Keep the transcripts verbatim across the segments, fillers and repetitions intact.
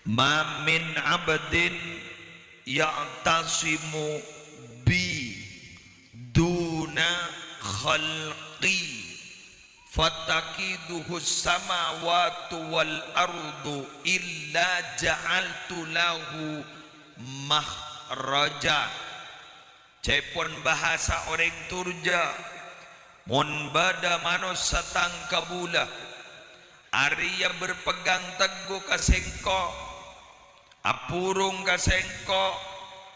Ma min abdin ya'tasimu bi duna khalqi fatakiduhu samawatu wal ardu illa ja'altu lahu makhraja. Ca'èpon bhâsa orèng Turja, "Mon bâdâ manossa tang kabulâ arèya berpegang teguh ka sèngko', aburung ka sèngko',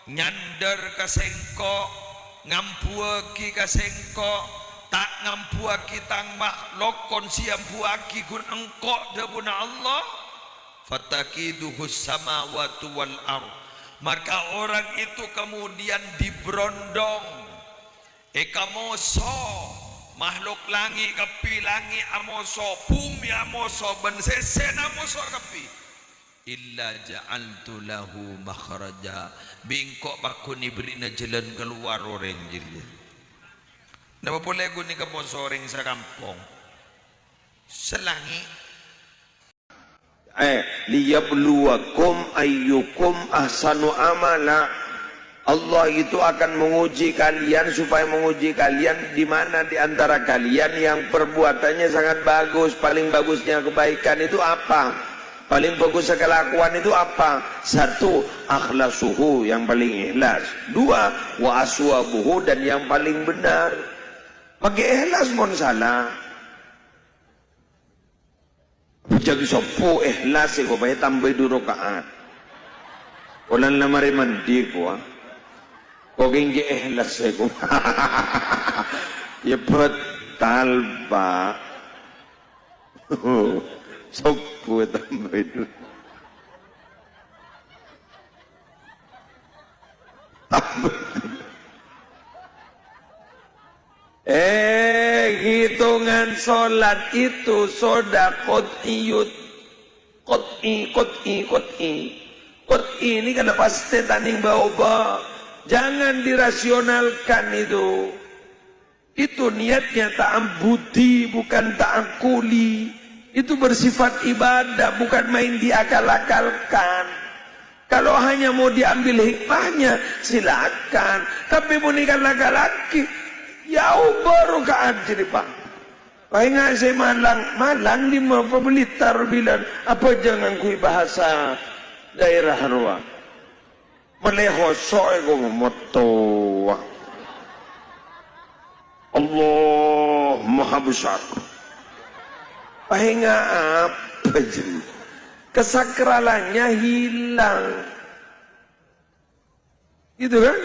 nyandhâr ka sèngko', ngambuwâghi ka sèngko', ta' ngambuwâghi tang makhlok, kon sè èambuwâghi ghun engko'," dhâbuna Allah, "fatakiduhu samawatu wal ard." Maka orang itu kemudian diberondong, èkamoso, makhlok langngè' kabbhi langngè' amoso, bhumè amoso, bân sèsèna amoso kabbhi. "Illa ja'altu lahu makhraja." Bi' engko' pagghun èberri'na jhâlân kalowar orèng jârèya. Napa polè ghun èkamoso orèng sakampong? Salangngè'. Eh, "Liyabluwakum ayyukum ahsanu amala." Allah itu akan menguji kalian, supaya menguji kalian di mana di antara kalian yang perbuatannya sangat bagus. Paling bagusnya kebaikan itu apa? Paling bagusnya kelakuan itu apa? Satu, akhlasuhu, yang paling ikhlas. Dua, wa aswabuhu, dan yang paling benar. Pakai ikhlas mon salah. Bhâjâng soppo ikhlas sè kobâi tambâi du raka'at. Polana marè mandi kowa. Ko' kèngkè ikhlas sè ko. Ya betal, Pak. Soppo tambâi du. Eh, hitungan sholat itu sudah qat'iyut. Qat'i, qat'i, qat'i. Qat'i ini kan pasti tandhing bâ-obâ. Jangan dirasionalkan itu. Itu niatnya ta'abbudi, bukan ta'akkuli. Itu bersifat ibadah, bukan main diakal-akalkan. Kalau hanya mau diambil hikmahnya, silakan. Tapè mon èakal-akalaghi, ya obâ raka'at jârèya, Pak. Paènga' sè Malang, Malang dimma, apa Blitar bilân, apa jhâ' ngangghuy bhâsa daerah rowa. Malè hoso' è ko motto. Allah Maha Besar. Paènga' apa jârèya? Kesakralannya hilang. Gitu kan?